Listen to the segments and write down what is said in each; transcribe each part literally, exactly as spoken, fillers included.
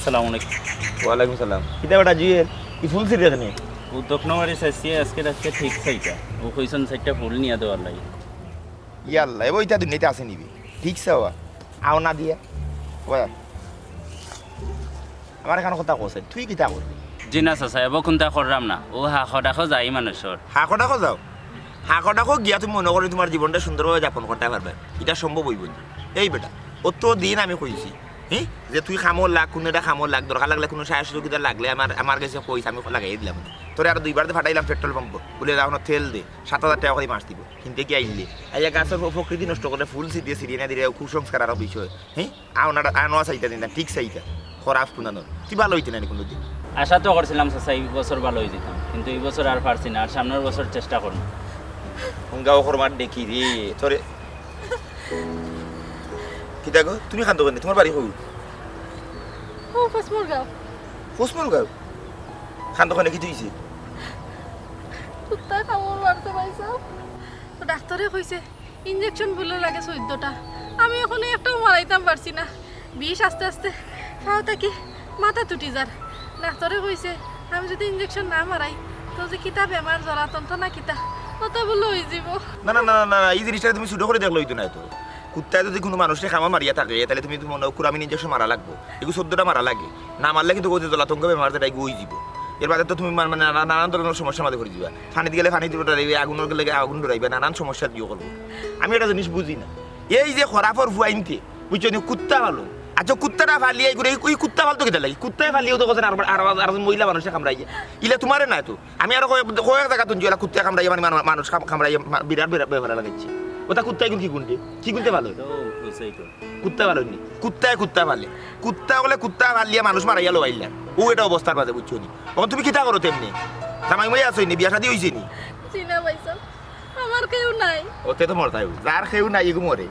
আসসালামু আলাইকুম। ওয়ালাইকুম সালাম। কিতা বেটা জুয়েল, ই ফুল ছিড়ি কেনে? ও দোকানো বাড়ি চাইছি, আজকে রাইতে ঠিক চাইটা। ও কইছইন চাইরটা ফুল নিয়া দেওয়ার লাগি। ইয়াল্লা, এবো ইতা দুনিয়াতে আছে নিবি। ঠিক চাওয়া। আও না দিয়া। ওয়া। আমার এখান কথা কছে, তুই কিতা করবি? জি না চাচা, এবো কুন্তা কররাম না। ও হা খডা খো যাই মানুষর। হা খডা খো যাও। হা খডা খো গিয়া তুমি মনো করো তুমার জীবনটা সুন্দরভাবে যাপন করতায় পারবায়। ইটা সম্ভব অইবো নি? এই বেটা, অত দিন আমি কইছি, হি? যে তুই কামো লাগ, কুনু একটা কামো লাগ, দরকার লাগলে কুনু সাহায্য সহযোগিতা লাগলে আমার, আমার গেছে কইস, আমি লাগাই দিলাম। তোরে আরো দুইবার তো ফাটাইলাম পেট্রোল পাম্পো, বুলে, "যা, অনো তেল দে, সাত হাজার টেকা করি মাস দিবো।" কিন্তু কিয়া আইলে? আইয়া গাছর ফ-, প্রকৃতি নষ্ট করে ফুল ছিড়িয়ে ছিড়িয়ে না দিলে কুসংস্কার আরো বিষয়। হি? আও না, আনো চাইতা দিন না, ঠিক চাইতা। খরাপ কুনানোর। তুই ভালা অইতে নায় নি কুনুদিন। আশা তো করছিলাম চাচা, ই বছর ভালা অইযিতাম, কিন্তু ই বছর আর পারছি না, আর সামনর বছর চেষ্টা করমু। হুঙ্গাও খরমার দেখি রে, তোরে। কিতা গো, তুমি কান্দো কেনে? তুমার বাড়ি কই? ও, ফসমুরগাঁও। ফসমুরগাঁও? কান্দো কেনে, কিতা অইছে? কুত্তায় কামড় মারছে ভাইসাব। তো ডাক্তারে কইছে, ইঞ্জেকশন বুলে লাগে চৌদ্দটা। আমি অখনো একটাও মারাইতাম পারছি না। বিষ আস্তে আস্তে পাও থাকি মাথাত উঠি যার। ডাক্তারে কইছে, আমি যুদি ইঞ্জেকশন না মারাই, তো যে কিতা বেমার, জলাতঙ্ক না কিতা, অতা বুলে অইযিবো। না, না, না, না, না, ই জিনিসটা তুমি ছুটো করি দেখলে অইতো নায় তো। কুত্তায় যুদি কুনু মানুষরে কামড় মারিয়া থাকে, তাইলে তুমি তো মনো করো কুরামিন ইঞ্জেকশন মারা লাগবো। এগু চৌদ্দটা মারা লাগে। না মারলে কিন্তু কইতে জলাতঙ্ক বেমার যেটা, এগু অইযিবো। এর বাদে তো তুমি মানে, মানে নানা, নানান ধরনর সমস্যার মাঝে পড়ি যিবা। পানিত গেলে পানি ডরাইবে, আগুনর গেলে আগুন ডরাইবে, নানান সমস্যা ইয়ে করবো। আমি একটা জিনিস বুঝি না, এই যে খরাফর ফুয়াইন্তে, বুঝছো নি, কুত্তা পালো। আচ্ছা, কুত্তাটা পালিয়া এই করে, ওই কুত্তা পালতো কিতা লাগি? কুত্তায় পালিয়াও তো কছেন আর, আর, আর, আর মহিলা মানুষে কামড়াইয়া। ইলা তুমারে নায় তো। আমি আরো কয়েক, কয়েক জাগাত হুনছি, ওলা কুত্তায় কামড়াইয়া মানে মানু-, মানুষ কাম-, কামড়াইয়া মা-, বিরাট, বিরাট বেমার লাগাইছে। অতা কুত্তায় কুন কি গুনতে? কি গুনতে পালো? তো, বুঝছেই তো। কুত্তা পালো নি? কুত্তায় কুত্তা পালে। কুত্তা অকলে কুত্তা পালিয়া মানুষ মারাইয়া লওয়াইলা। ও এটা অবস্থার মাঝে, বুঝছো নি? অখন তুমি কিতা করো তেমনে? জামাই মই আছো নি? বিয়া শাদী অইছে নি? জি না ভাইসাব, আমার কেউ নাই। অতে তো মরতায়। যার কেউ নাই, এগু মরে।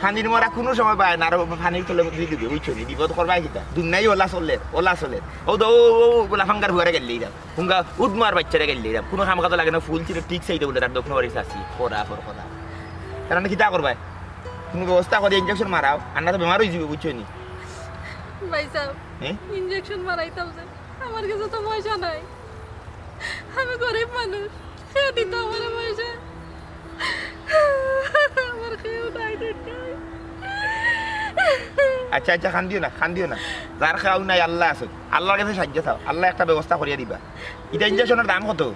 পানির মরা কুনু সময় পায় না, আর পানির তলে দি দিবে, বুঝছো নি? বিপদ করবায় কিতা? দুনিয়াই ওলা চলের, ওলা চলের। ও তো, ও, ও, ও, লাফাঙ্গার ফুয়ারে গাইল্লাইরাম। হুঙ্গা উদমার বাইচ্চারে গাইল্লাইরাম। কুনু কাম কাজো লাগে না, ফুল ছিড়ে ঠিক চাইতা বুলে, তার দোকানো বাড়ি চাইছি। খরাফর কথা। তার মানে কিতা করবায়? কুনু ব্যবস্থা করি ইঞ্জেকশন মারাও, আর না তো বেমার অইযিবো, বুঝছো নি? ভাইসাব, হ্যাঁ? ইঞ্জেকশন মারাইতাম যে, আমার গেছে তো পয়সা নাই। আমি গরিব মানুষ, কে দিতো আমারে পয়সা? আমার কেউ নাই, দুনিয়ায়। আচ্ছা, আচ্ছা, কান্দিও না, কান্দিও না। যার কেউ নাই, আল্লা আছে। আল্লার গেছে সাহায্য চাও, আল্লায় একটা ব্যবস্থা করিয়া দিবা। ইটা ইঞ্জেকশনর দাম কত?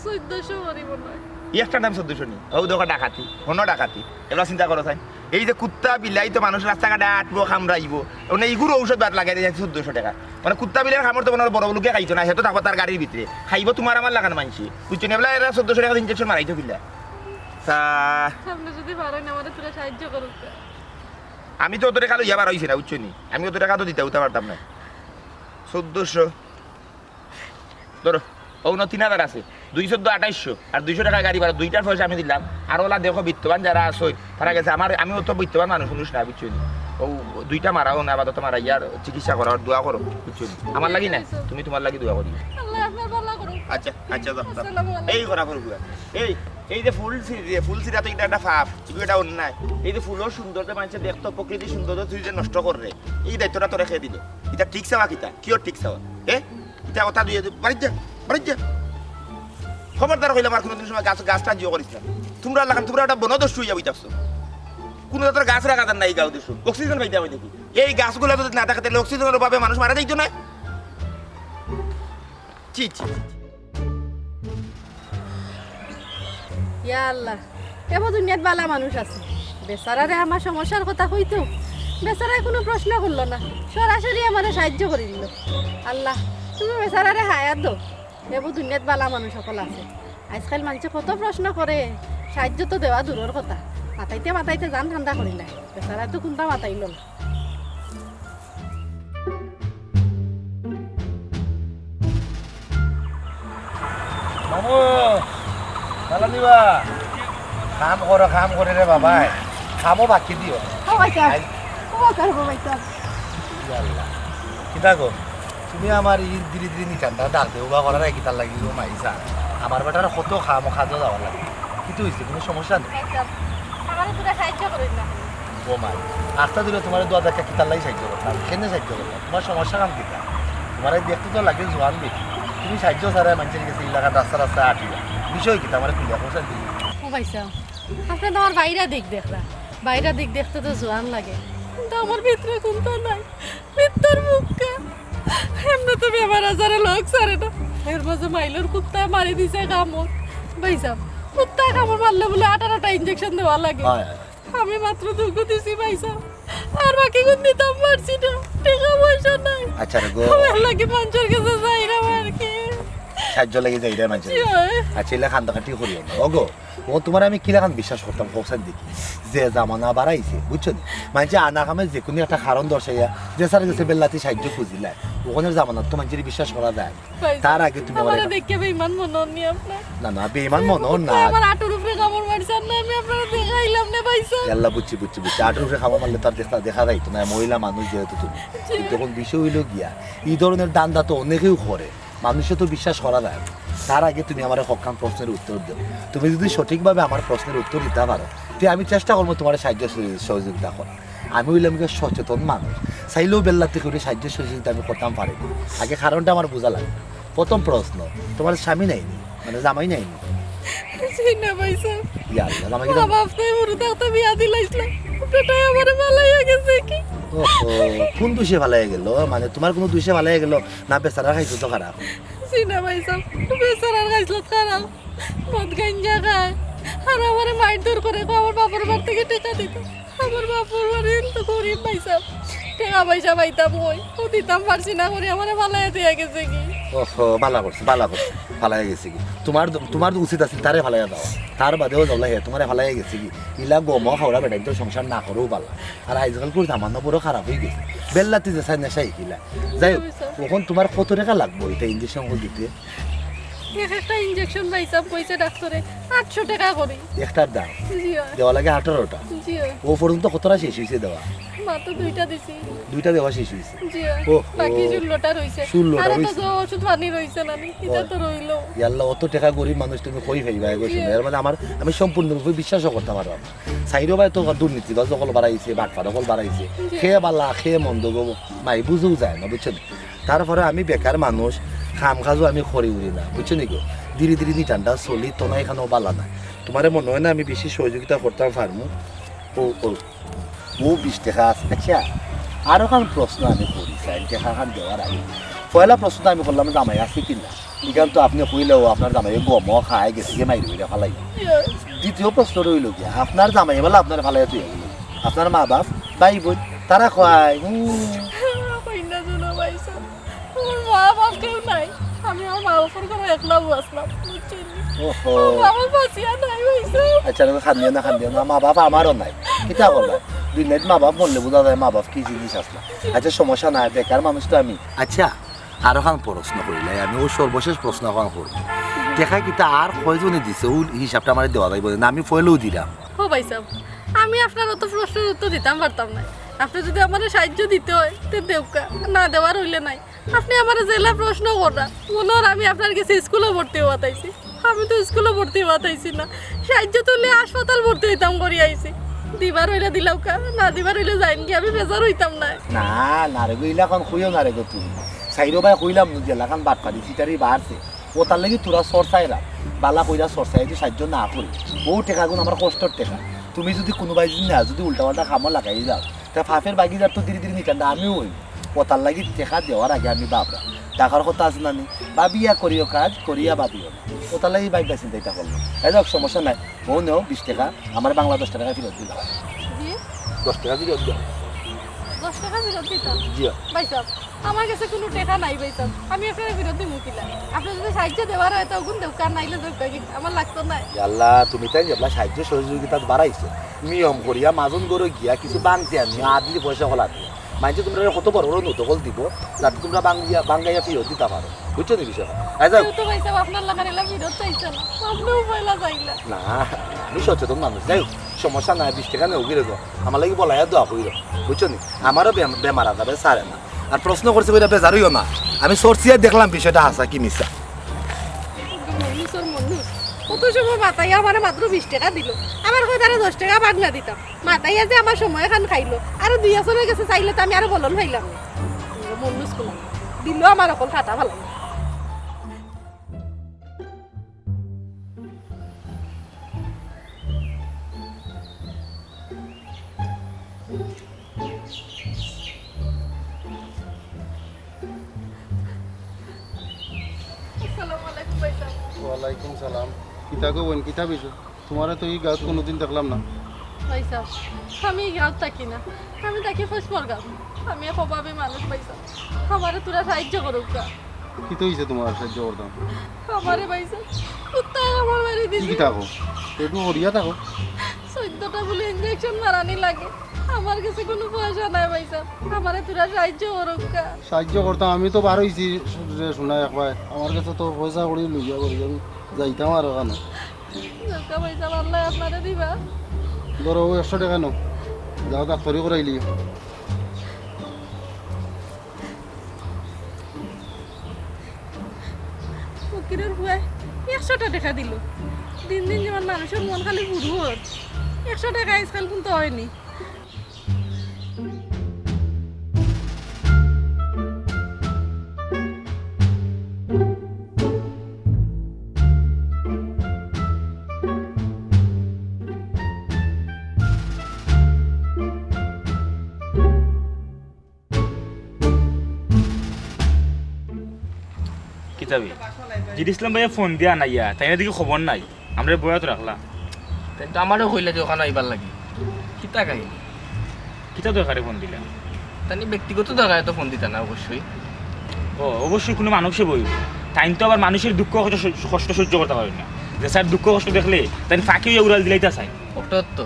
চৌদ্দশো করি মনো অয়। ই একটার দাম চৌদ্দশো নি? অউ দেখো ডাকাতি, হনো ডাকাতি। এবার চিন্তা করো চাই। এই যে কুত্তা, বিলাই তো মানুষ রাস্তাঘাটে আটবো, কামড়াইবো। মানে ইগুর ঔষধ বাদ লাগাই দিছে চৌদ্দশো টেকা। মানে কুত্তা বিলাইর কামড় তো মনে অয় বড় লোকে খাইতো না, হে তো থাকবো তার গাড়ির ভিতরে। খাইবো তুমার আমার লাখান মানষে। বুঝছো নি? এবার এরা চৌদ্দশো টেকা ইঞ্জেকশন মারাইতো কিলা? তা আপনে যুদি পারইন, আমারে থুড়া সাহায্য করুক্কা। আমি তো অত টেকা লইয়া বার অইছি না, বুঝছো নি? আমি অত টেকা তো দিতা উতা পারতাম না। চৌদ্দশো। ধরো, অউ ন তিন হাজার আছে, দুই চৌদ্দ আঠাইশশো, আর দুইশো টেকা গাড়ি ভাড়া, দুইটার পয়সা আমি দিলাম। আর ওলা দেখো, বিত্তবান যারা আছইন, তারা গেছে, আমার, আমি অত বিত্তবান মানুষ, মানুষ না, বুঝছো নি? অউ দুইটা মারাও না, আপাতত মারাইয়া আর চিকিৎসা করো, আর দোয়া করো, বুঝছো নি? আমার লাগি না, তুমি তুমার লাগি দোয়া করি। আল্লায় আপনার ভালা করুক। আচ্ছা, আচ্ছা, যাও, যাও। আসসালামু আলাইকুম। এই করা করবো। এই, এই যে ফুল ছিড়ি, ফুল ছিড়া তো ইটা একটা পাপ, ইটা একটা অন্যায়। এই যে ফুলর সৌন্দর্য মানষে দেখতো, প্রকৃতির সৌন্দর্য তুই যে নষ্ট কররে, ই দায়িত্বটা তোরে কে দিলো? ইটা ঠিক চাওয়া কিতা? কিওর ঠিক চাওয়া? এ? ইতা কথা দুইয়া দে, বাড়িত যা, বাড়িত যা। খবরদার কইলাম আর কুনুদিন সময় গাছ, গাছ টাছ ইয়ে করিস না। তুমরার লাখান, তুমরা একটা বনদস্যু অইয়া বইতাছো। কুনু জাতর গাছ রাখা যার না ই গাঁও দেশো। অক্সিজেন পাইতা অয় নাকি? এই গাছগুলা যুদি না থাকে, তাইলে অক্সিজেনর অভাবে মানুষ মারা যাইতো না। ছি, ছি, ছি, ছি। ইয়া আল্লাহ, এবো দুনিয়াত ভালা মানুষ আছে। বেচারারে আমার সমস্যার কথা কইতো, বেচারায় কুনু প্রশ্ন করলো না, সরাসরি আমারে সাহায্য করি দিলো। আল্লাহ, তুমি বেচারারে হায়াত দেও। এবো দুনিয়াত ভালা মানুষ অকল আছে। আইজকাইল মানষে কত প্রশ্ন করে, সাহায্য তো দেওয়া দূরর কথা, মাতাইতে মাতাইতে জান ঠান্ডা করিলায়। বেচারায় তো কুন্তা মাতাইলো না। মামু, ভালা নিবা? কাম করো, কাম করে রে বাবায়। কামও বাকি দিও। ও ভাই সাহেব, আই- ও ভাই সাহেব, ও ভাই সাহেব। ইয়া আল্লাহ। কিতা গো? তুমি আমার ই দিরি দিরি নিকান্দা ডাক দেও বা করার কিতার লাগি গো মাইসা? আমার বেটার কত কাম ও কাজও যাওয়া লাগে। কিতা অইছে? কুনু সমস্যা নি? ভাই সাহেব, আমারে থুড়া সাহায্য করইন না। ও মাই, আস্তা দিলে তুমারে দুই হাজার টেকা কিতার লাগি সাহায্য করতাম, কেনে সাহায্য করতাম? তুমার সমস্যা কাম কিতা? তুমারে দেখতে তো লাগে জোয়ান বেটি, তুমি সাহায্য ছাড়া মানষর গেছে ইলাকার রাস্তা রাস্তা আটিয়া, বিষয় কিতা আমারে খুলিয়া কওছাইন দেখি। ও ভাইসাব, আপনে তো আমার বাইরা দিক দেখরা, বাইরা দিক দেখতে তো জোয়ান লাগে, কিন্তু আমার ভিতরে কুন্তা নাই, ভিতর মুক্কা। এমনে তো বেমার আজারে লগ ছাড়ে না, এর মাঝে মাইলর কুত্তায় মারি দিছে কামড়। ভাইসাব, কুত্তায় কামড় মারলে বুলে আঠারোটা ইঞ্জেকশন দেওয়া লাগে। হয়, হয়। আমি মাত্র দুগু দিছি ভাইসাব, আর বাকিগুন দিতাম পারছি না, টেকা পয়সা নাই। আচ্ছা রে গো। আমি এর লাগি মানষর গেছে যাইরাম আর কি। সাহায্যর লাগি যাইরায় মানষর গেছে। জি অয়। আচ্ছা, ইলা কান্দাকাটি করিও না। ও গো, ও তুমারে আমি কিলাখান বিশ্বাস করতাম, কওছাইন দেখি। যে জামানা বাড়াইছে, বুঝছো নি? মানষে আনা কামে যেকুনু একটা কারণ দর্শাইয়া, যেছার গেছে বেল্লাতি সাহায্য খুজিলায়, অখনর জামানাত তো মানষরে বিশ্বাস করা যায় না। ভাইসাব, তার আগে তুমি আমারে আমারে দেখিয়া বেইমান মনো অর নি আপনার? না, না, বেইমান মনো অর না। আমার আটর উপরে কামড় মারছে, আর না আমি আপনারে দেখাইলাম না, ভাইসাব। ইয়াল্লা, বুঝছি, বুঝছি, বুঝছি। আটর উপরে কামড় মারলে তো আর দেখা, দেখা যাইতো না, মহিলা মানুষ যেহেতু তুমি। জি। কিন্তু অখন বিষয় অইলো গিয়া, ই ধরনের ধান্দা তো অনেকেউ করে, মানষে তো বিশ্বাস করা যায় না। তার আগে তুমি আমারে কয়খান প্রশ্নের উত্তর দেও। তুমি যুদি সঠিকভাবে আমার প্রশ্নের উত্তর দিতা পারো, তে আমি চেষ্টা করমু তুমারে সাহায্য সহযোগিতা করার। আমি অইলাম গিয়া সচেতন মানুষ, চাইলেও বেল্লাতি করি সাহায্য সহযোগিতা আমি করতাম পারি না। আগে কারণটা আমার বুঝা লাগবো। প্রথম প্রশ্ন, তুমার স্বামী নাই নি, মানে জামাই নাই নি? জি না ভাইসাব। ইয়া আল্লাহ, জামাই কি মা বাপ নাই, হুরু থাকতে বিয়া দিলাইছলা, বেটায় আমারে ফালাইয়া গেছে গি। ওহো, কুন দুষে ফালাইয়া গেলো? মানে তুমার কুনু দুষে ফালাইয়া গেলো না, বেচারার খাইছলত খারাপ? জি না ভাইসাব, বেচারার খাইছলত খারাপ। মদ গাঞ্জা খায়, আর আমারে মাইরধর করে, কয় আমার বাপর বাড়ি থাকি টেকা দিতো। আমার বাপর বাড়ি তো গরিব ভাইসাব, টেকা পয়সা পাইতাম কই, অউ দিতাম পারছি না করি আমারে ফালাইয়া দিয়া গেছে গি। ওহো, ভালা করছে, ভালা করছে, ফালাইয়া গেছে গি। তুমার, তুমার তো উচিত আছিল তারে ফালাইয়া দেওয়া, তার বাদেও যাওলা হে তুমারে ফালাইয়া গেছে গি। ইলা গমো খাওরা বেটাইন্তর সংসার না করাউ ভালা। আর আইজকালকুর জামানা বড় খারাপ অইগেছে, বেল্লাতি যেছাই নেশা হিকিলা। যাই হউক, অখন তুমার কত টেকা লাগবো ইটা ইঞ্জেকশন দিতে? এক একটা ইঞ্জেকশন ভাইসাব কইছে ডাক্তরে আটশো টেকা করি। একটার দাম? জি অয়। দেওয়া লাগে আঠারোটা? জি অয়। অউ পর্যন্ত কতটা শেষ অইছে দেওয়া? মাত্র দুইটা দিছি। দুইটা দেওয়া শেষ অইছে? জি অয়। ওহো। বাকি ষোলোটা রইছে। ষোলোটা আরো তো রইছে। ওষুধ পানি রইছে না নি, ইটা তো রইলো। ইয়াল্লা, অত টেকা গরিব মানুষ তুমি কই পাইবায় গো? জি। এর মানে আমার, আমি সম্পূর্ণরূপে বিশ্বাসও করতাম পারলাম না। চাইরোবায় তো দুর্নীতিবাজ অকল বাড়াইছে, বাটপার অকল বাড়াইছে। জি। কে ভালা, কে মন্দ গো, মাই বুঝাউ যায় না, বুঝছো নি? তারপরে আমি বেকার মানুষ, কাম কাজও আমি করি উরি না, বুঝছো নি গো? ধীরে ধীরে নিটান্ডা চলি, তো না এখানেও বালা না। তুমারে মনো অয় না আমি বেশি সহযোগিতা করতাম পারমু? ও, ও, ও বিশ টেকা আছে। আচ্ছা, আরোখান প্রশ্ন আমি করি, চাইন টেকাখান দেওয়ার আগে। পয়লা প্রশ্ন তো আমি করলাম, জামাই আছে কি না? ইখান তো আপনে কইলাও আপনার জামাই গমো খায়, গেছে গি মাইর কইরা ফালাই। দ্বিতীয় প্রশ্ন রইলো গিয়া, আপনার জামাই বালা আপনারে ফালাইয়া থুইয়া গেলো, আপনার মা বাপ, ভাই বইন, তারা কই? হুম। কই না জানো ভাইসাব, আমার মা বাপ কেউ নাই, আমি আমার মা বাপর ঘরো একলা বউ আছলাম, বুঝছইন নি? ওহো। আমার মা বাপ বাঁচিয়া নাই ভাইসাব। আচ্ছা, তুমি কান্দিও না, কান্দিও না, মা বাপ আমারও নাই, কিতা করবা? দুনিয়াত মা বাপ মরলে বুঝা যায় মা বাপ কি জিনিস আছলা। আচ্ছা, সমস্যা নাই, বেকার মানুষ তো আমি। আচ্ছা, আরোখান প্রশ্ন করিলাই আমি, অউ সর্বশেষ প্রশ্ন অখান করমু। টেকা কিতা আর কয়জনে দিছে, অউ হিসাবটা আমারে দেওয়া যাইবো না, আমি পয়লাউ দিলাম। ও ভাইসাব, আমি আপনার অত প্রশ্নর উত্তর দিতাম পারতাম নায়। আপনে যুদি আমারে সাহায্য দিতে অয়, তে দেউক্কা, না দেওয়ার অইলে নাই। আপনে আমারে যেলা প্রশ্ন কররা, মনো অর আমি আপনার গেছে স্কুলো ভর্তি অওয়াত আইছি। আমি তো স্কুলো ভর্তি অওয়াত আইছি না, সাহায্য তুললে হাসপাতাল ভর্তি অইতাম করি আইছি। দিবার অইলে দিলাউক্কা, না দিবার অইলে যাইন গি, আমি বেজার অইতাম নায়। না, না রে গো, ইলাখান কইও না রে গো তুমি। চাইরোবায় কইলাম নু যেলাখান বাটপারি চিটারি বাড়ছে, অতার লাগি থুড়া চর্চায় রাখ, বালা কইরা চর্চায় যদি সাহায্য না করি, অউ টেকাগুন আমার কষ্টর টেকা। তুমি যুদি কুনুবায় যুদি না, যুদি উল্টাপাল্টা কামো লাগাই যাও, তে পাপের ভাগিদার তো ধীরে ধীরে নিটান্ডা আমিও অইমু। অতার লাগি টেকা দেওয়ার আগে আমি ভাবরাম। ঢাকার কথা আছে না নি? ভাবিয়া করিও কাজ, করিয়া ভাবিও না। অতার লাগি ভাইবা চিন্তা ইতা করলাম। এই যাউক, সমস্যা নাই। অউ নেও বিশ টেকা, আমারে বাংলা দশ টেকা ফিরত দিলাও। জি? দশ টেকা ফিরত দিলাও। দশ টেকা ফিরত দিতাম? জি। ভাইসাব, আমার গেছে কুনু টেকা নাই ভাইসাব, আমি আপনারে ফিরত দিমু কিলা? আপনে যুদি সাহায্য দেওয়ার অয়, তে অগুন দেউক্কা, নাইলে দেউক্কা, আমার লাগতো নায়। ইয়াল্লা, তুমি তাইন যেবলা সাহায্য সহযোগিতা বাড়াইছো, নিয়ম করিয়া মাজন ঘরো গিয়া কিছু ভাংতি আনিয়া আদলি পয়সা কলা দিও। মানষে তুমরারে কত বড় বড় নোট অকল দিবো, যাতে তুমরা ভাঙ্গিয়া, ভাঙ্গাইয়া ফিরত দিতা পারো। বুঝছো নি বিষয়? আচ্ছা। কেউ তো ভাইসাব আপনার লাখান ইলা ফিরত চাইছে না, আপনেউ পয়লা চাইলা। না, আমি সচেতন মানুষ। যাই হউক, সমস্যা নাই, বিশ টেকা নেও গিরে গো। আমার লাগি বলাইয়া দোয়া করিও। বুঝছো নি? আমারও বেম-, বেমার আজারে ছাড়ে না। আর প্রশ্ন করছি কইরা বেজার অইও না। আমি চর্চিয়া দেখলাম বিষয়টা হাছা কি মিছা। মানুষর মানুষ। কত সময় মাতাইয়া আমারে মাত্র বিশ টেকা দিল, আবার কয় তারে দশ টেকা বাগনা দিতাম। মাতাইয়া যে আমার সময় খান খাইলো, আরো দুই আছর অই গেছে, চাইলে তো আমি আরো বলন পাইলাম না। মন নুস কুলাম। দিল আমার অকল ফাটা ফালাই। আসসালামু আলাইকুম ভাইসাব। ওয়ালাইকুম সালাম। কিতা গো বইন, কিতা বিষয়? তুমারে তো ই গাঁওত কুনুদিন দেখলাম না। ভাইসাব, আমি ই গাঁওত থাকি না, আমি থাকি ফৈসমর গাঁওত। আমি এক অভাবী মানুষ ভাইসাব, আমারে থুড়া সাইয্য করউক্কা। কিতা অইছে তুমার সাইয্য করতাম? আমারে ভাইসাব, কুত্তায় কামড় মারি দিছে। কিতা কও? একটু হরিয়া থাকো। চৌদ্দটা বুলি ইনজেকশন মারানি লাগে। আমার গেছে কুনু পয়সা নাই ভাইসাব, আমারে থুড়া সাইয্য করউক্কা। সাইয্য করতাম, আমি তো বার অইছি রে সোনা একবার। আমার গেছে তো পয়সা কড়ি লইয়া করি আমি যাইতাম আর অখানো। যাউক্কা ভাইসাব, আল্লায় আপনারে দিবা। ধরো, অউ একশো টেকা নেও, যাও ডাক্তারি করাইলিও। ফকিরর পুয়ায় একশোটা টেকা দিল। দিন দিন যেমন মানুষর মন খালি ফুরুর, একশো টেকা আইজকাল কুন্তা অয়নি। কিতা বে? জিদ ইসলাম ভাইয়ে ফোন দিয়া আনাইয়া, তাইন দেখি খবর নাই। আমরারে বয়াত রাখলা। তাইন তো আমারেও কইলা যে অখানো আইবার লাগি। কিতা কাহিনী? কিতা দরকারে ফোন দিলা? তাইন ব্যক্তিগত দরকারে তো ফোন দিতা না অবশ্যই। ও, অবশ্যই কুনু মানব সেবা অইবো। তাইন তো আবার মানুষর দুঃখ কষ্ট সহ্য, কষ্ট সহ্য করতা পারইন না। যে স্যার দুঃখ কষ্ট দেখলে তাইন ফাঁকি অইয়া উড়াল দিলাইতা চাইন। অটা তো,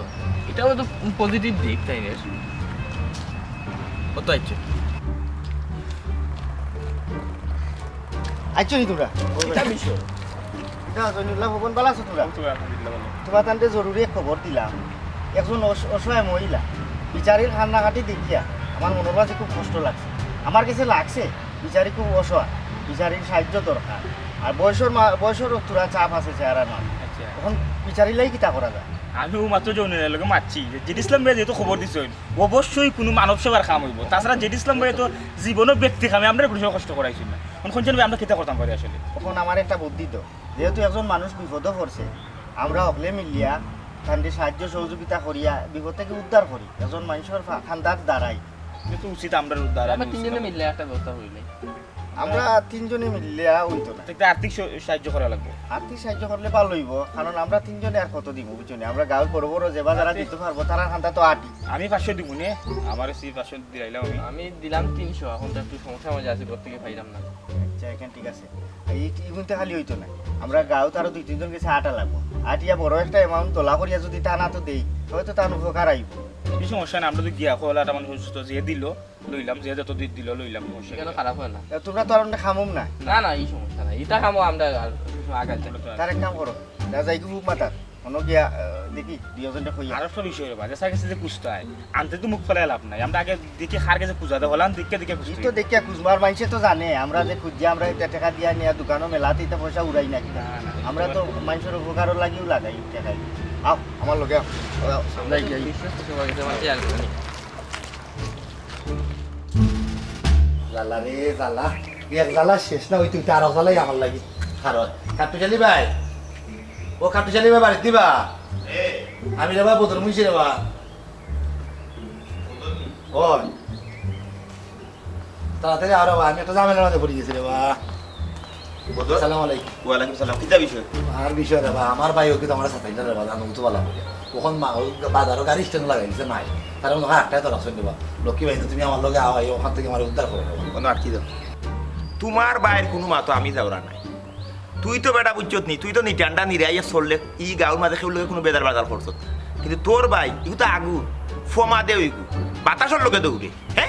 ইটাও তো পজিটিভ দিক তাইন এর। কত আইছে? আইছো নি তুমরা? কিতা বিষয়? কিতা জয়নুল্লাহ ভবন, বালা আছো তুমরা? তুমরা তানরে জরুরি এক খবর দিলাম। একজন অস-, অসহায় মহিলা, বিচারির কান্নাকাটি দেখিয়া আমার মনর মাঝে খুব কষ্ট লাগছে। আমার গেছে লাগছে, বিচারি খুব অসহায়, বিচারির সাইয্য দরকার। আর বয়সর মা-, বয়সর থুড়া চাপ আছে চেহারার মাঝে। আচ্ছা। অখন বিচারির লাগি কিতা করা যায়? আমি অউ মাত্র জয়নুল্লাহর লগে মাতছি যে জিদ ইসলাম ভাইয়ে যেহেতু খবর দিছইন, অবশ্যই কুনু মানব সেবার কাম অইবো। তাছাড়া জিদ ইসলাম ভাইয়ে তো জীবনও ব্যক্তি কামে আমরারে কুনু সময় কষ্ট করাইছইন না। অখন কইছইন ভাই, আমরা কিতা করতাম পারি আসলে? অখন আমারে একটা বুদ্ধি দেও, যেহেতু একজন মানুষ বিপদো পড়ছে, আমরা হকলে মিলিয়া তানরে সাইয্য সহযোগিতা করিয়া বিপদ থাকি উদ্ধার করি, একজন মানষর ফা-, কান্দাত দাঁড়াই। ইটা তো উচিত আমরার উদ্ধার, আমরা তিনজনে মিলিয়া একটা ব্যবস্থা করি নাই। আমরা তিনজনে মিলিয়া অইতো না। একটা আর্থিক স-, সাইয্য করা লাগবো। আর্থিক সাইয্য করলে ভালা অইবো, কারণ আমরা তিনজনে আর কত দিমু, বুঝছো নি? আমরা গাঁওর বড় বড় যেবা যারা দিতো পারবো, তারার কান্দাত তো আটি। আমি পাঁচশো দিমু নে, আমারে সি পাঁচশো দিলাইলাম আমি। আমি দিলাম তিনশো, অখন তো একটু সমস্যার মাঝে আছি, ঘর থাকি পাইলাম না। আচ্ছা, অখান ঠিক আছে। ই, ইগুনতে খালি অইতো না, আমরা গাঁওত আরো দুই তিনজন গেছে আটা লাগবো। আটিয়া বড় একটা amount তোলা করিয়া যুদি তান আতো দেই, হয়তো তান উপকার আইবো। ই সমস্যা নাই, আমরা তো গিয়া কইলা, তার মানে সুস্থ যে দিল, লইলাম, যে যত দি-, দিল, লইলাম, সমস্যা ইখানো নাই। খারাপ অয় না। এ, তুমরা তো আর অন্য খামুম না। না, না, ই সমস্যা নাই, ইটা খামো আমরা আর আগাই যাই। তার এক কাম করো, যা যাই কি খুব মাতার, অনো গিয়া, আহ, দেখি, দুইজনরে কইয়া। আর একটা বিষয় রে বা, যে স্যার গেছে যে কুস্তায়, আনতে তো মুখ ফেলায় লাভ নাই। আমরা আগে দেখি কার গেছে কুজা দেওয়া হলাম, দেখে দেখে কুস্তা। ই তো দেখিয়া কুজমার মানষে তো জানে, আমরা যে কুজিয়া আমরা ইতা টেকা দিয়া নিয়া দোকানো মেলাত ইতা পয়সা উড়াই না কিতা। না, না, আমরা তো মানষর উপকারর লাগিউ লাগাই টেকা। আও, আমার লগে আও। আও, আমরা গিয়া। বিশ্বাস করতে পারি না, আমার চেয়ার করে নি। জ্বালা রে জ্বালা, এক জ্বালা শেষ না অইতে অইতে আরো জ্বালাই আমার লাগি। কারণ কাট্টুশ আলী ভাই, ও কাট্টুশ আলী ভাই বাড়িত নি বা? আমি রে বা বদর মুন্সি রে বা। ও, তাড়াতাড়ি আও রে বা, আমি একটা ঝামেলার মাঝে পড়ি গেছি রে বা। বদর? আসসালামু আলাইকুম। ওয়ালাইকুম সালাম। কিতা বিষয়? আর বিষয় রে বা, আমার ভাই অউ কিতা আমারে সাতাইন রে বা, জানো তো ভালা করি। অখন মা, অউ বাজারো গাড়ি স্ট্যান্ড লাগাই দিছে নাই। তার মানে অখানো আটকাই তো রাখছইন রে বা। লক্ষ্মী ভাই, তুমি আমার লগে আও, আইয়া অখান থাকি আমারে উদ্ধার করো রে বা। অনো আটকি দেও। তুমার ভাইর কুনু মাতো আমি যাওরা নাই। তুই তো বেটা বুঝছত নি, তুই তো নিটান্ডা নিরাইয়া চললে, ই গাঁওর মাঝে কেউর লগে কুনু বেজার বাজার করছত না। কিন্তু তোর ভাই, ইগু তো আগুন, ফমা দে অইগু, বাতাসর লগে দৌড়ে, হে?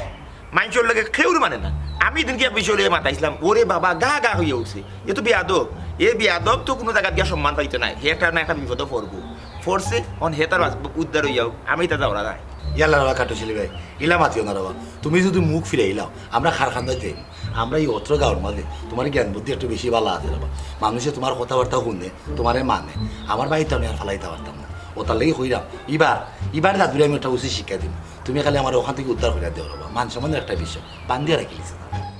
মানষর লগে কেউর মানে না। আমি ইদিনকে এক বিষয় লইয়া মাতাইছলাম, ওরে বাবা, গা গা অইয়া উঠছে। এ তো বেয়াদব, এ বেয়াদব তো কুনু জাগাত গিয়া সম্মান পাইতো নায়, হে একটা না একটা বিপদো পড়বো। পড়ছে, অখন হে তার উদ্ধার অইয়া অউক, আমি ইতা যাওরা নাই। ইয়াল্লা রে বা কাট্টুশ আলী ভাই, ইলা মাতিও না রে বা। তুমি যুদি মুখ ফিরাইলাও, আমরা কার কান্দাত যাইমু? আমরা ই অত্র গাঁওর মাঝে তুমার জ্ঞান বুদ্ধি একটু বেশি ভালা আছে রে বা। মানষে তুমার কথাবার্তা হুনে, তুমারে মানে। আমার ভাইরে তো আমি আর ফালাইতাম পারতাম না। অতার লাগি কইরাম, ইবার, ইবার দাদুরে আমি একটা উচিত শিক্ষা দিমু। তুমি খালি আমারে অখান থাকি উদ্ধার করিয়া দেও রে বা। মান সম্মানর একটা বিষয়, বান্দিয়া রাখিলিছে।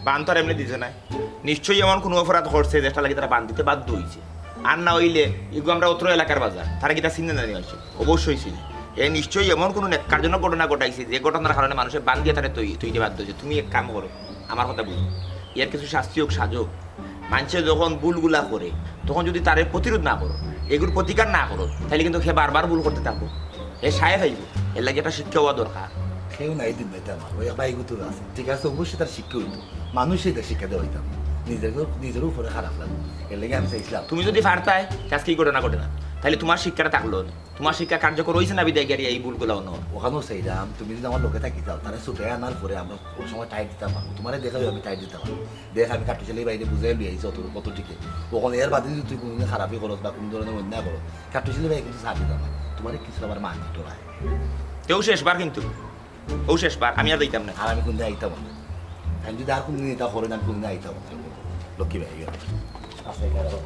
বান তো আর এমনে দিছে না, নিশ্চয়ই এমন কুনু অপরাধ করছে যেটার লাগি তারে বান দিতে বাধ্য অইছে। আর না অইলে ইগু আমরা অত্র এলাকার বাজার, তারে কিতা চিনে না নি মানষে? অবশ্যই চিনে। এ নিশ্চয়ই এমন কুনু ন্যাক্কারজনক ঘটনা ঘটাইছে, যে ঘটনার কারণে মানষে বান দিয়া তারে থই-, থইতে বাধ্য অইছে। তুমি এক কাম করো, আমার কথা বুঝো, এর কিছু শাস্তি অউক, সাজা অউক। মানষে যখন ভুলগুলা করে, তখন যুদি তারে প্রতিরোধ না করো, এগুর প্রতিকার না করো, তাইলে কিন্তু হে বারবার ভুল করতে থাকবো, হে সায় পাইবো। এর লাগি একটা শিক্ষা অওয়া দরকার। কেউ নাই দিন ভাই, আমার ওই ভাই গুতো আছে, ঠিক আছে, অবশ্যই তার শিক্ষা অইতো, মানুষে এটা শিক্ষা দেওয়া অইতাম, নিজের, নিজের উপরে খারাপ লাগে। এর লাগি আমি চাইছিলাম। তুমি যুদি পারতায়, আজকে ই ঘটনা ঘটে না, তাইলে তুমার শিক্ষাটা থাকলো না। তুমার শিক্ষা কার্যকর অইছে না বিদায় গিয়া এই ভুলগুলা অনো। অখানও চাইরাম, তুমি যুদি আমার লগে থাকি যাও, তারে ছুটাই আনার পরে আমরা অউ সময় টাইট দিতাম পারমু। তুমারে দেখাইও আমি টাইট দিতাম পারমু। দেখ, আমি কাট্টুশ আলী ভাইরে বুঝাই লই আইছি অত, অত টিকে। অখন এর বাদে যুদি তুই কুনুদিন খারাপি করস বা কুনু ধরনের অন্যায় করস, কাট্টুশ আলী ভাই কিন্তু ছাড় দিতাম না। তুমারে কিছু আবার মার দিতো ভাই। তেও শেষবার কিন্তু, অউ শেষবার, আমি আর যাইতাম না। আর আমি কুনদিন আইতাম না। আমি যুদি আর কুনুদিন এটা করেন, আমি কুনুদিন আইতাম না। লক্ষ্মী ভাই, ইয়ে। আচ্ছা, এগারো।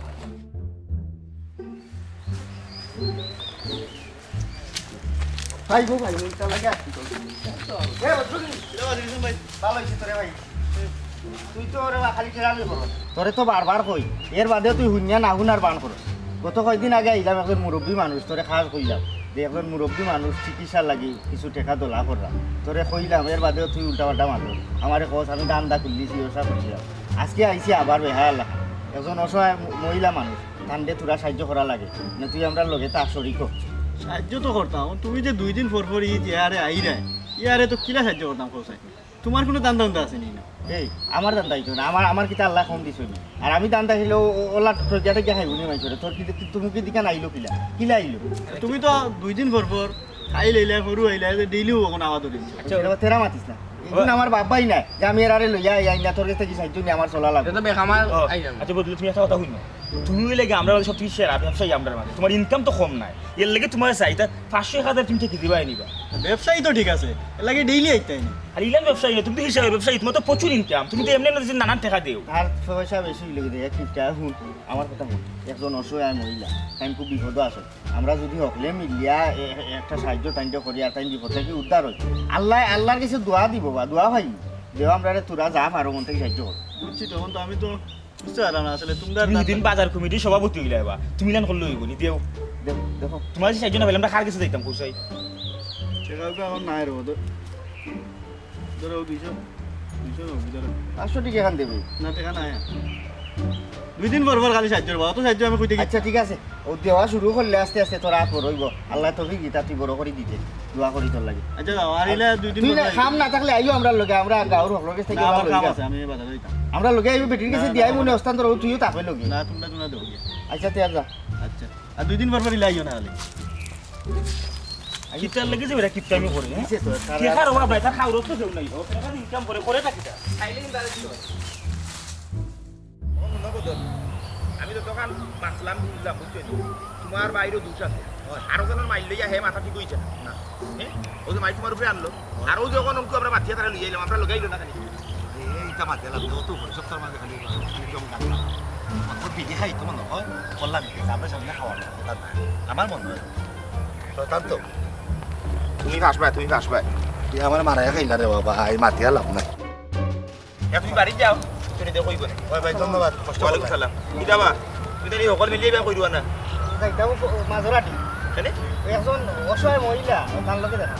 ভাই গো, ভাই গো, ইটা লাগে আসছি তো। এ, বদরুল, কিরে বদরুল ভাই? ভালা আছি তো রে ভাই। তুই তো ওরে বা খালি ঠেলানি করো। তোরে তো বারবার কই, এর বাদেও তুই হুনিয়া না হুনার বান করো। গত কয়দিন আগে আইলাম, একজন মুরব্বী মানুষ, তোরে খাস কইলাম যে একজন মুরব্বী মানুষ চিকিৎসার লাগি কিছু টেকা দলা করলাম। তোরে কইলাম, এর বাদেও তুই উল্টাপাল্টা মাতো। আমারে কস, আমি ধান্দা খুললিছি, ব্যবসা করছিলাম। আজকে আইছি আবার বেহায়া লাগা। একজন অসহায় ম-, মহিলা মানুষ, তানরে থুড়া সাহায্য করা লাগে। না, তুই আমরার লগে থাক, শরিক হ। সাহায্য তো করতাম, তুমি যে দুই দিন পর পর ই যে আরে আইরায়, ইয়ারে তো কিলা সাহায্য করতাম কও চাই? তুমার কুনু ধান্দা-উন্দা আছে নি না? এই, আমার ধান্দা অইতো না, আমার, আমার কিতা আল্লায় কম দিছইন নি? আর আমি ধান্দা অইলে ও-, ও-, ওলা ঠগিয়া ঠগিয়া খাইবো নি মানষরে? তোর কিতা, তুই, তুমি কিদিকান আইলো কিলা? কিলা আইলো? তুমি তো দুই দিন পর পর খাইল আইলায়, ফরু আইলায়, যে ডেইলিউ অখন আওয়া ধরি। আচ্ছা, এরা তেরা মাতিস না। ইগুন আমার বাপ ভাই নায়, যে আমি এরারে লইয়া আই, আইনা তোর গেছ থাকি সাহায্য নি আমার চলা লাগবো। এটা তো বেকামাল ও, আইলাম। আচ্ছা, বদরুল, তুমি একটা কথা হুনো। তুমি অইলে গি আমরার মাঝে সবথেকি সেরা ব্যবসায়ী আমরার মাঝে। তুমার income তো কম নায়। এর লাগি তুমারে চাই, তা পাঁচশো এক হাজার তুমি ঠেকি দিবায় নিবা। ব্যবসায়ী তো ঠিক আছে, এর লাগি ডেইলি আইতায় নি। আর ইলান ব্যবসায়ী না, তুমি তো হিসাবে ব্যবসায়ী, তুমার তো প্রচুর income, তুমি তো এমনে এমনে নানান টেকা দেও। আর পয়সা বেশি অইলে কি রে, এক টিপটা হুন, আমার কথা হুন। একজন অসহায় মহিলা, তাইন খুব বিপদো আছইন। আমরা যুদি হকলে মিলিয়া এ-, এ-, একটা সাহায্য তাইনরে করি আর তাইন বিপদ থাকি উদ্ধার অই, আল্লায়, আল্লার গেছে দোয়া দিবো বা দোয়া পাইমু। দেও আমরারে থুড়া যা পারো মন থাকি সাহায্য করো। বুঝছি, তখন তো আমি তো বুঝতে পারলাম না আসলে তুমরার তুমি হিদিন বাজার কমিটির সভাপতি অইলায় বা, তুমি ইলান করলে অইবো নি, দেও। দেখো, দেখো। তুমার যে সাহায্য না পাইলে আমরা কার গেছে যাইতাম, কও চাই? টেকা উকা অখন নাই রে, ধর-, ধরো দুইশো, দুইশো না, ধরো। পাঁচশো টেকা এখান দেবে। না, টেকা নাই। দুই দিন পর পর খালি সাহায্য করবো, অত সাহায্য আমি কই থাকি? আচ্ছা, ঠিক আছে। ও দেওয়া শুরু করলে আস্তে আস্তে তোর আত বড় অইবো। আল্লায় তৌফিক দিতা, তুই বড় করি দিতে। দোয়া করি তোর লাগি। আচ্ছা, যাও, আর ইলা দুই দিন তুই পর না, যাই। কাম না থাকলে আইও আমরার লগে, আমরা গাঁওর হকলর গেছ থাকি না, আমার ভালা কাম লইয়া। আছে, আমি এই বাজারে যাইতাম। আমরার লগে আইবি, বেটির গেছে না, দিয়াই না, মনে না। হস্তান্তর, তুইও থাকবে লগে। না, তুমরা, তুমরা দেও গিয়া। আচ্ছা, তে আর যা। আচ্ছা। আর দুই দিন পর পর ইলা আইও না খালি। কিতার লাগি যে এরা কিপটামি করে, হ্যাঁ? কিসে তো, তারা টেকার অভাব নাই, তার খাওয়ার তো কেউ নাই। ও, টেকা ইনকাম করে, করে তা কিতা? খাইলে কিন্তু আর কিছু হয়। ও, মনে করো, আমি তো দোকান বাঁচলাম, বুঝলাম, বুঝছো নি? তুমার ভাইরও দোষ আছে। হয়। আরো জনর মাইর লইয়া হে মাথা ঠিক অইছে না। না। হ্যাঁ? ও যে মাইর তুমার উপরে আনলো। হয়। আর ও যখন অঙ্কু আমরা মাতিয়া তারা লইয়া আইলাম, আমরা লগে আইলো না খালি। এই, এইটা মাতিয়া লাভ নেই, অত উপরে সপ্তাহের মাঝে খালি জম কাটলাম। অত বিড়ি খাই তো মনে হয়, করলাম কি, আমরা সামনে খাওয়ার কথা না। আমার মনে হয়। শয়তান তো। তুমি ফাঁসবা, তুমি ফাঁসবা। তুই আমার মারাই খাইলা রে বাবা, এই মাতিয়া লাভ নাই। এ, তুমি বাড়িত যাও, তুমি দেখো অইবো না। ওই ভাই, ধন্যবাদ, কষ্ট ওয়ালাইকুম করলাম। সালাম। কিতা বা? তুমি তাইলে হকল মিলিয়া বিয়া করিবা না? যাইতাম ফ-, মাজরাটি। কেনে? ওই একজন অসহায় মহিলা, তার লগে দেখা।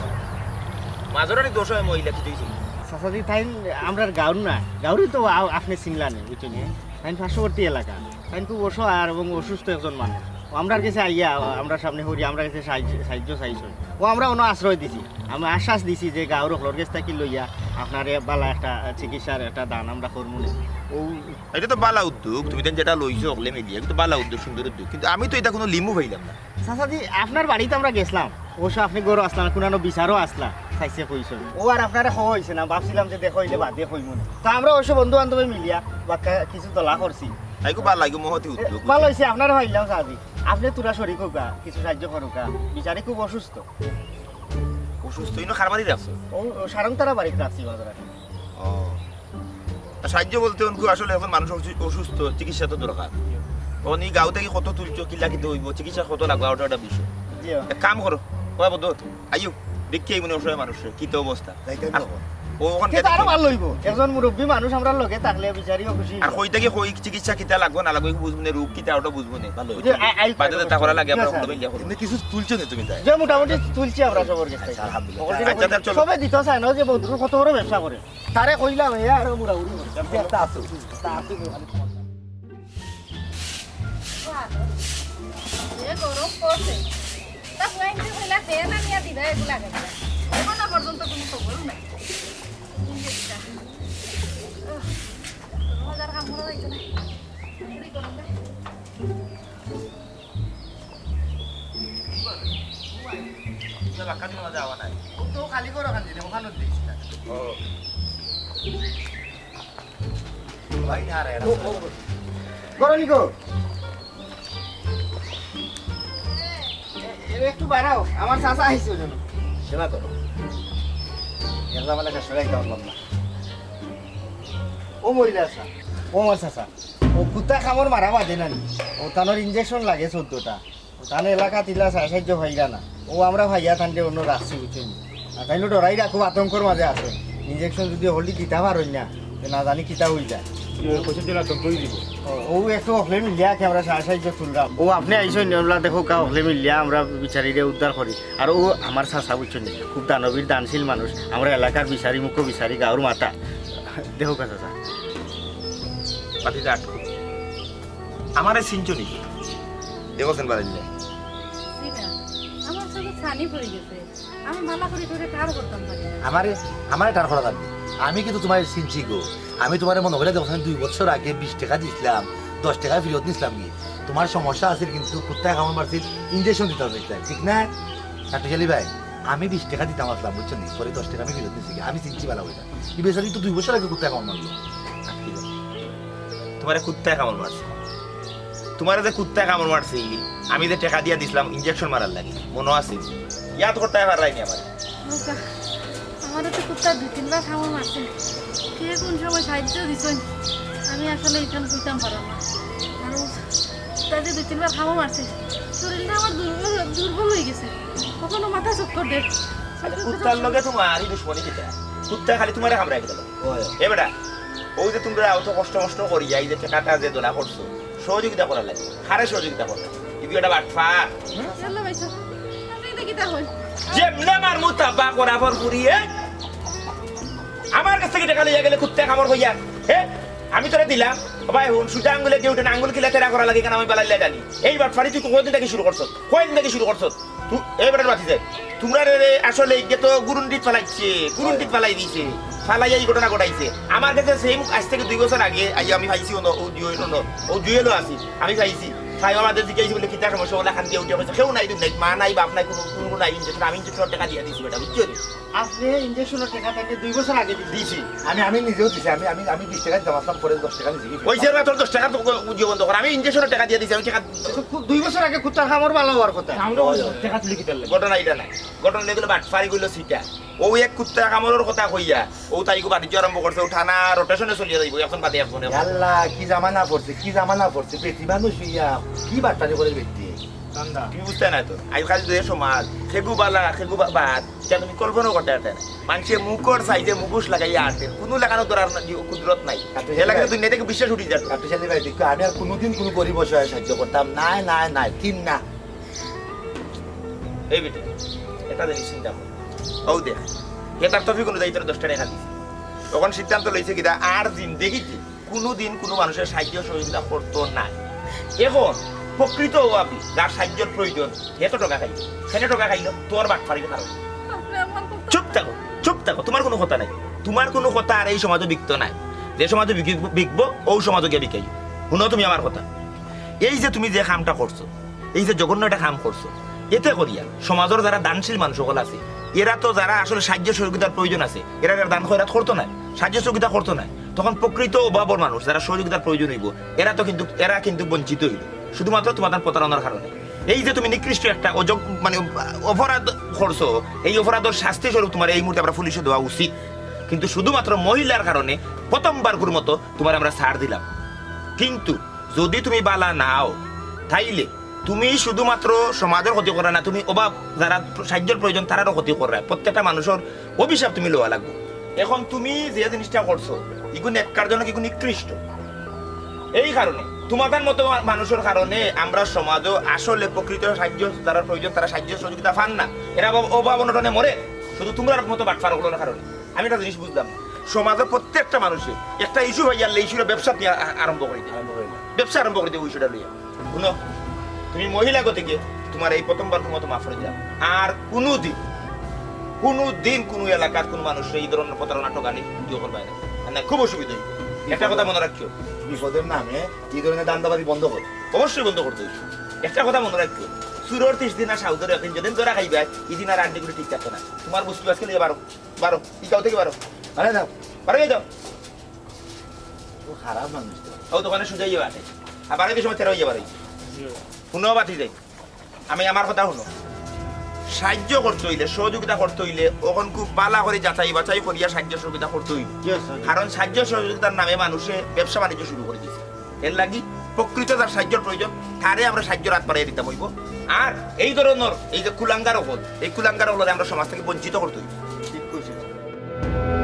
মাজরাটি তো অসহায় মহিলা, কিতা অইছে? চাচাজি, তাইন আমরার গাঁওর না, গাঁওরই তো আ-, আপনে চিনলা নি, বুঝছইন নি? তাইন পার্শ্ববর্তী এলাকা। তাইন খুব অসহায় এবং অসুস্থ একজন মানুষ। ও আমরার গেছে আইয়া, আমরার সামনে হরি, আমরার গেছে সাহায্য, সাহায্য চাইছইন। ও আমরা অনো আশ্রয় দিছি। আমি আশ্বাস দিছি যে গাঁওর হকলর গেছ থাকি লইয়া আপনারে বালা একটা চিকিৎসার একটা দান আমরা করমু নে। ও ইটা তো বালা উদ্যোগ, তুমি তাইন যেটা লইছো হকলে মিলিয়া, ইটা তো বালা উদ্যোগ, সুন্দর উদ্যোগ। কিন্তু আমি তো ইটা কুনু লিমু পাইলাম না। চাচাজি, আপনার বাড়িত আমরা গেছলাম, অবশ্য আপনে ঘরো আছলা না, কুনানো বিচারো আছলা, চাইছে কইছইন। ও আর আপনারে কওয়া অইছে না, ভাবছিলাম যে দেখা অইলে বাদে কইমু নে। তা আমরা অবশ্য বন্ধু-বান্ধবে মিলিয়া বাক্কা কিছু দলা করছি। তাইকু বালা লাগি মহতি উদ্যোগ। বালা অইছে, আপনারে পাইলাম চাচাজি। আপনে থুড়া শরিক অউক্কা, কিছু সাহায্য করউক্কা। বিচারি খুব অসুস্থ। ও অসুস্থ, ইনো কার বাড়ি রাখছো? ও, ও সারংতারা বাড়িত রাখছি বাজারে। ও। তা সাহায্য বলতে অনকু আসলে একজন মানুষ অসু-, অসুস্থ, চিকিৎসা তো দরকার। অখন ই গাঁও থাকি কত তুলছো, কিলা কিতা অইবো, চিকিৎসা কত লাগবো, ওটা একটা বিষয়। জি। এক কাম করো, কয় বদর, আইও, দেখি এই মানে অসহায় মানুষরে, কিতা অবস্থা। যাইতাম আর তখন। ও ওখান তে তো আরো ভালা অইবো। একজন মুরব্বী মানুষ আমরার লগে থাকলে বিচারিও খুশি। আর কই থাকি কই চিকিৎসা কিতা লাগবো না লাগবো, বুঝবো নে, রোগ কিতা ওটা বুঝবো নে। ভালা অইবো। যে আ-, আই-, বাদে দেখা দেখা করা লাগে, আমরা ঠিক আছে। অন্য মিলিয়া করবো। এমনি কিছু তুলছো নি তুমি তাই? যে মোটামুটি তুলছি আমরা সবর গেছ থাকি। আচ্ছা, আলহামদুলিল্লাহ। সকল দিকে আচ্ছা, তাহলে চলো। সবে দিত চায় না, যে বন্ধুর কত বড় ব্যবসা করে। তারে কইলাম, এ আর মুড়াউড়ি করে। একটা আছে, একটা আছে। যে গরম পড়ছে, তা ফুয়াইনতে কইলা, "দে না নিয়া দিবা, এগুলা আগে দিবা।" এখনো পর্যন্ত কোনো খবর নাই। হাজার কাম করা যাইতো না। চুরি করুন না। ও তো খালি করো খালি, ওখানে দিস না। ও। ভাই না রে, ও, ও, ও। করো নি গো? এ, এ, একটু বাড়াও, আমার চাচা আইছে ওই জন্য। সেবা করো। একলা বেলা একটা সরাই দাও লম্বা। ও মহিলা আছা। ও আমার চাচা। ও কুত্তা কামড় মারা বাদে না নি। ও তানোর ইঞ্জেকশন লাগে চোদ্দটা। ও তানো এলাকাত ইলা সাহায্য পাইরা না। ও আমরা ভাইয়া থানতে অন্য রাখছি বুঝছেন। আর তাইলে ডরাইরা খুব আতঙ্কর মাঝে আছে। ইঞ্জেকশন যদি হলি দিতা পারইন না, তে না জানি কিতা অই যায়। ও, ও একটু অকলে মিলিয়া কি আমরা সাহায্য তুললাম। ও আপনি আইসইন, আমরা দেখো কা অকলে মিলিয়া আমরা বিচারিরে উদ্ধার করি। আর ও আমার চাচা বুঝছেন, খুব দানবীর দানশীল মানুষ। আমরা এলাকার বিচারি, মুখ্য বিচারি, গাঁওর মাথা। দেখো কা চাচা। পাতি কাট। আমারে চিনছো নি? দেখো সেন বাড়াইলে। জি না, আমার চোখে ছানি পড়ে গেছে। আমি ভালা করি করে ঠার করতাম পারি না। আমারে, আমারে ঠার করা লাগবে। আমি কিন্তু তোমারে চিনছি গো। আমি তোমারে মনো করি দেখো, আমি দুই বছর আগে বিশ টেকা দিছিলাম, দশ টেকা ফিরত নিছিলাম গি। তোমার সমস্যা আছিল কিন্তু কুত্তায় কামড় মারছিল, ইঞ্জেকশন দিতাম চাইছিলাম, ঠিক না? কাটুশালী ভাই, আমি বিশ টেকা দিতাম আসলাম, বুঝছো নি? পরে দশ টেকা আমি ফিরত নিছি গি। আমি চিনছি ভালা করি। ই বেচারি তো দুই বছর আগে কুত্তায় কামড় মারলো। আটকে যাও। তোমারে কুত্তায় কামড় মারছে। তোমারে যে কুত্তায় কামড় মারছে, আমি যে টেকা দিয়া দিছিলাম ইঞ্জেকশন মারার লাগি, মনো আছে? ইয়াদ করতে পাররায় নি আমারে। আচ্ছা, আমারে তো কুত্তা দুই তিনবার কামড় মারছে। কে কোন সময় সাহায্য দিছইন, আমি আসলে ইখান কইতাম পারলাম না। আর ও কুত্তা যে দুই তিনবার কামড় মারছে, শরীরটা আমার দুর্বল, দুর্বল অই গেছে। কখনো মাথা চক্কর দের। আচ্ছা, কুত্তার লগে তোমার ই দুশমনি কিতা? কুত্তা খালি তোমারে কামড়ায় গেল। ওই। এ বেটা, ও যে তোমরা অত কষ্ট মষ্ট করিয়া এই যে টেকাটা যে দলা করছো, সহযোগিতা করার লাগি। কারে সহযোগিতা করো? ইগু একটা বাটপার। ইয়াল্লা ভাই সাহেব, আপনি এটা কিতা কইন? যেমনে মারমু তাব্বা করা পর পুড়িয়ে, আমার কাছ থাকি টেকা লইয়া গেলে কুত্তায় কামড় কইয়া, হে? আমি তোরে দিলাম, ও ভাই হুন, সুজা আঙ্গুলে দিয়ে উঠে না, আঙ্গুল কিলা তেরা করা লাগে, কেন আমি বালাইলে জানি। এই বাটপারি তুই কয়দিন থাকি শুরু করছস? কয়দিন থাকি শুরু করছস? তু-, এই বেটার বাতি যায়। তোমরা রে, রে, আসলে ইগে তো গুরুন্ডিত ফালাইছে, গুরুন্ডিত ফালাই দিছে, ফালাইয়া এই ঘটনা ঘটাইছে। আমার কাছে সেম আজ থেকে দুই বছর আগে আইয়া আমি পাইছি, ও ন-, ও জুয়েল, ও ন-, ও জুয়েলও আছি, আমি পাইছি। তাই আমাদের জিজ্ঞাসা বলে, "কিতা সমস্যা?" ওলা খান দিয়ে উঠে বসে, "কেউ নাই, দুধ নাই, মা নাই, বাপ নাই, কোনো, কোনো নাই, ইঞ্জেকশন, আমি ইঞ্জেকশন টেকা দিয়া দিছি বেটা, বুঝছো নি?" আপনি ইঞ্জেকশনের টাকা তাকে দুই বছর আগে দিয়েছেন। দিছি। আমি, আমি নিজেও দিছি, আমি, আমি, আমি বিশ টাকা দিতাম আসলাম, পরে দশ টাকা নিছি। ওই যে তোর দশ টাকা তো উজিও বন্ধ কর, আমি ইঞ্জেকশনের টাকা দিয়া দিছি, আমি টাকা তো খুব দুই বছর আগে কুত্তার কামড় ভালো হওয়ার কথা। কামড় হওয়ার কথা। টাকা তুলি কিতার লাগি? ঘটনা এটা নাই, ঘটনা এগুলো বাটপারি গুলো সিটা। ও এক কুত্তা কামড়ের কথা কইয়া, ও তাইগু বাণিজ্য আরম্ভ করছে, ও থানা রোটেশনে চলিয়া যাইব, একজন বাদে একজন, একজন। আল্লাহ, কি জামানা পড়ছে, কি জামানা পড়ছে, বেটি মানুষ হইয়া কি বাটপারি করে বেটি? তুমি বুঝতে না তো, আজকাল যে সমাজ, খেগু বালা, খেগু বা-, বাদ, এটা তুমি কল্পনাও করতে পারতে না। মানুষে মুখর সাইজে মুখোশ লাগাইয়া আনতে, কোনো লাগানো ধরার না, কুদরত নাই। এ লাগে দুনিয়া থেকে বিশ্বাস উঠি যার। কাটুশালী ভাই, দেখো, আমি আর কোনোদিন কোনো গরিব অসহায় সাহায্য করতাম না, না, না, তিন না। এই বেটি, এটা জিনিস চিন্তা কর। ও দেখ, এটার তফি কোনো দায়িত্ব দশ টাকা দিছি। তখন সিদ্ধান্ত লইছে কিতা, আর জিন্দেগিতে কোনোদিন কোনো মানুষের সাহায্য সহযোগিতা করতো না। এখন প্রকৃত অভাবী, যার সাহায্যের প্রয়োজন, হে তো টাকা খাইল, সেটা টাকা খাইল তোর বাটপারির কারণে। আপনি আমার কথা চুপ থাকো, চুপ থাকো, তোমার কোনো কথা নাই। তোমার কোনো কথা আর এই সমাজে বিকতো নাই। যে সমাজে বিকি-, বিকবো, ও সমাজে গিয়া বিকাই। শুনো তুমি আমার কথা, এই যে তুমি যে কামটা করছো, এই যে জঘন্য একটা কাম করছো, এতে করিয়া সমাজের যারা দানশীল মানুষ সকল আছে, এরা তো যারা আসলে সাহায্য সহযোগিতার প্রয়োজন আছে, এরা এরা দান খয়রাত করতো না, সাহায্য সহযোগিতা করতো না। তখন প্রকৃত অভাবর মানুষ যারা সহযোগিতার প্রয়োজন হইব, এরা তো কিন্তু, এরা কিন্তু বঞ্চিত হইল শুধুমাত্র তোমার প্রতারণার কারণে। এই যে তুমি নিকৃষ্ট একটা অযোগ্য, মানে, অপরাধ করছো, এই অপরাধর শাস্তি স্বরূপ তোমার এই মুহূর্তে আমরা পুলিশে দেওয়া উচিত। কিন্তু শুধুমাত্র মহিলার কারণে প্রথমবারকুর মতো তোমার আমরা ছাড় দিলাম। কিন্তু যদি তুমি বালা নাও, তাইলে তুমি শুধুমাত্র সমাজর ক্ষতি কররায় না, তুমি অভাব, যারা সাহায্যর প্রয়োজন, তারারও ক্ষতি কররায়। প্রত্যেকটা মানুষর অভিশাপ তুমি লওয়া লাগবো। এখন তুমি যে জিনিসটা করছো, ইগু নেককারজনক, ইগু নিকৃষ্ট। এই কারণে, তোমার মতো মা-, মানুষর কারণে আমরা সমাজও আসলে প্রকৃত সাহায্য, যারা প্রয়োজন, তারা সাহায্য সহযোগিতা পান না। এরা অভাব, অভাব অনটনে মরে, শুধু তোমরার মতো বাটপার অকলর কারণে। আমি একটা জিনিস বুঝলাম না, সমাজে প্রত্যেকটা মানুষে একটা ইস্যু পাইয়া আনলে ইস্যুটা ব্যবসা নিয়া আ-, আরম্ভ করি দেয়। আরম্ভ করি দেয়। ব্যবসা আরম্ভ করি দেয় ওই ইস্যুটা লইয়া। শুনো, তুমি মহিলা গতিকে তোমার এই প্রথমবারকুর মতো মাফ করি দিলাম। আর কোনোদিন, কোনোদিন কোনো এলাকার কোনো মানুষরে এই ধরনের প্রতারণা, ঠকানি কেউ করবায় না। আর না, খুব অসুবিধা হইবে। একটা কথা মনে রাখিও। বিপদের নামে এই ধরনের ধান্দাবাজি বন্ধ করো। অবশ্যই বন্ধ করতে হইবে। একটা কথা মনে রাখিও, চুরর তিরিশ দিন আর সাউদর একদিন, যেদিন ধরা খাইবায়, এই দিন আর আন্টি গুলি ঠিক থাকতো না। তোমার বস্তু আজকে নিয়ে বারো, বারো, ইকাও থেকে বারো। আরে যাও। বারো হয়ে যাও। ও খারাপ মানুষ তো। ও দোকানে সুজাই যাবে আটে। আর বারো কি সময় তেরো হয়ে যাবে। শুনো বাতি যাই, আমি আমার কথা শুনো। সাহায্য করতে হইলে, সহযোগিতা করতে হইলে, ওখান খুব বালা করে যাচাই বাছাই করিয়া সাহায্য সহযোগিতা করতে হইবে। কারণ সাহায্য সহযোগিতার নামে মানুষে ব্যবসা বাণিজ্য শুরু করে দিছে। এর লাগি প্রকৃত যার সাহায্যর প্রয়োজন, তারে আমরা সাহায্যর হাত বাড়াইয়া দিতাম হইব। আর এই ধরনের এই যে কুলাঙ্গার অকল, এই কুলাঙ্গার অকলরে আমরা সমাজ থেকে বঞ্চিত করতে হইব। ঠিক কইছেন।